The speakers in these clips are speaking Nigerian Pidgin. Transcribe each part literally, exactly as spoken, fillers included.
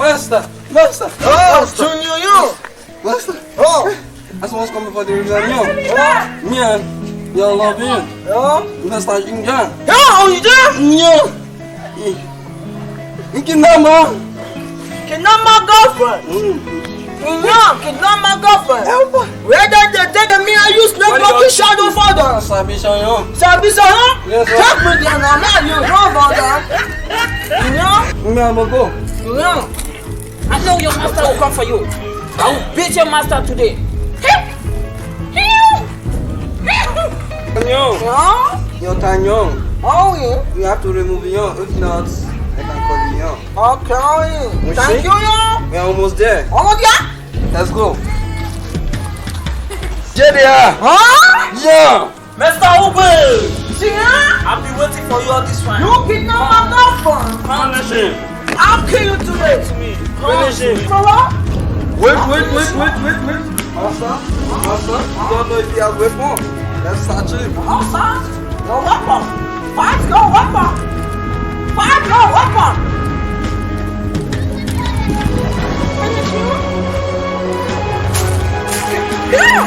Master, master, oh, Junior, you. Master. Oh. That's what's coming for the reunion. Oh. Yeah. Yeah, I love you. Yeah. Master Junior. Yeah, oh, you there? Yeah. Kidnap my girlfriend. Mm. Kidnap, kidnap my girlfriend. Help her. Where did they take me? I use no fucking shadow for them. Sabi Sayan. Sabi Sayan? Yes, sir. Take me there now. Now you know about that. You know? Me, I'm a go. You know? I know your master will come for you. I will beat your master today. Tanyo. Huh? Your Tanyo. Oh, yeah. We have to remove you. If not, I can call you. Okay. Thank you, yeah. We are almost there. Almost there? Let's go. J D R. Huh? Yeah. Mister Ube! Tia? I've been waiting for you all this while. You kidnap my girlfriend. Punish him. I'll kill you today. Finish him. For what? Wait, wait, wait, wait, wait, wait. Master, master, you don't know if he has weapon. Let's search him. Master, your weapon. Find your weapon. Find your weapon. Yeah.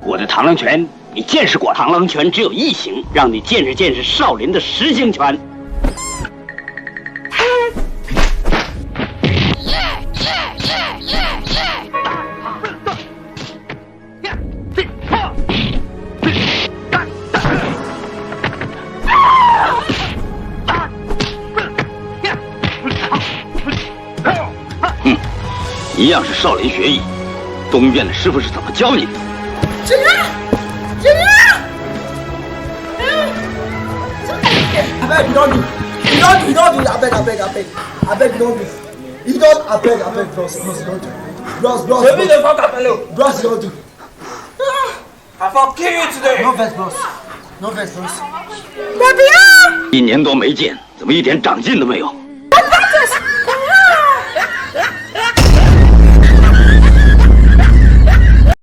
我的螳螂拳，你见识过？螳螂拳只有一形，让你见识见识少林的十形拳。哼，一样是少林学艺，东院的师傅是怎么教你的？ Abeg, you don do. You don do, you don do. Abeg, abeg, abeg. Abeg, you don do. You don, abeg, abeg, bros, bros, you don do. Bros, bros, bros. Bros, you don do. I for kill you today. No vex, bros. No vex, bros. Baby, ah! 一年多没见，怎么一点长进都没有？